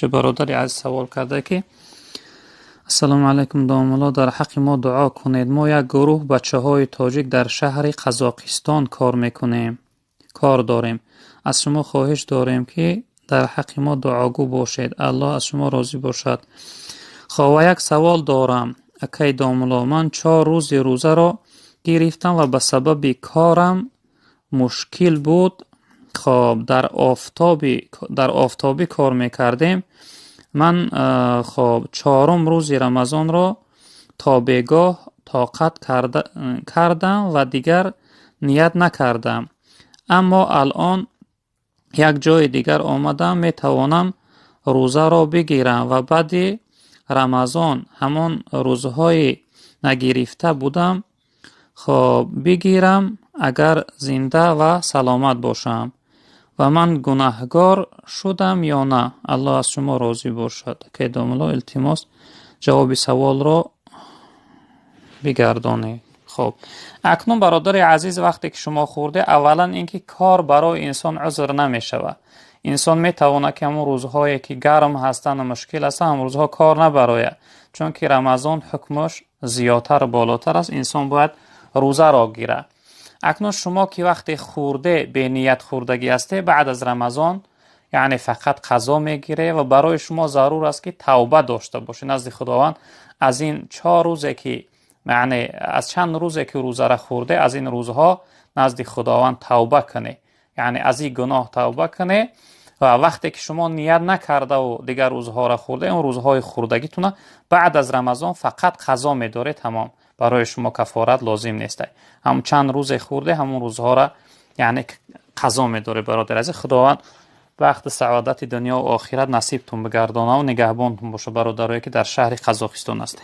Бародари азиз савол карда, ки: «Ассалому алайкум, домулло, дар ҳаққи мо дуо кунед. Мо як гурӯҳ бачаҳои тоҷик дар шаҳри Қазоқистон кор мекунем, кор дорем. Аз шумо хоҳиш дорем, ки дар ҳаққи мо дуогӯ бошед. Аллоҳ аз шумо розӣ бошад». Хоб, ва як савол дорам, акай домулло. Ман 4 рӯзи рӯзаро гирифтам ва ба сабаби корам мушкил буд. Хоб, дар офтобӣ кор мекардем. Ман, хоб, чорум рӯзи Рамазонро то бегоҳ тоқат кардам ва дигар ният накардам, аммо алъон як ҷои дигар омадам. Метавонам рӯзаро бигирам ва баъди Рамазон ҳамон рӯзҳои нагирифта будам, хоб, бигирам, агар зинда ва саломат бошам? Ва ман гунаҳгор шудам ё на? Аллоҳ аз шумо розӣ бошад, акай домулло, илтимос, ҷавоби саволро бигардонед. Хоб, акнун, бародари азиз, вақте ки шумо хӯрде, аввалан ин ки кор барои инсон узр намешавад. Инсон метавонад, ки ҳамон рӯзҳое ки гарм ҳастанд, мушкил ҳастанд, ҳамон рӯзҳо кор набарояд, чунки Рамазон ҳукмаш зиёдтару болотар аст, инсон бояд рӯзаро гирад. Акнун шумо ки вақте хӯрде, беният хӯрдагӣ ҳасте, баъд аз Рамазон, яъне, фақат қазо мегире ва барои шумо зарур аст, ки тавба дошта бошед назди Худованд аз ин 4 рӯзе ки, яъне, аз чанд рӯзе ки рӯзара хӯрде, аз ин рӯзҳо назди Худованд тавба кунед, яъне аз ин гуноҳ тавба кунед. Ва вақте ки шумо ният накардаву дигар рӯзҳоро хӯрде, он рӯзҳои хӯрдагитона баъд аз Рамазон фақат қазо медоред, тамом. Барои шумо кафорат лозим нест. Ҳамон чанд рӯзе хӯрде, ҳамон рӯзҳоро, яъне, қазо медоред. Бародари азиз, Худованд бахти саодати дунё ва охират насибтон бигардонаву нигаҳбонтон боша, бародарое ки дар шаҳри Қазоқистон ҳастед.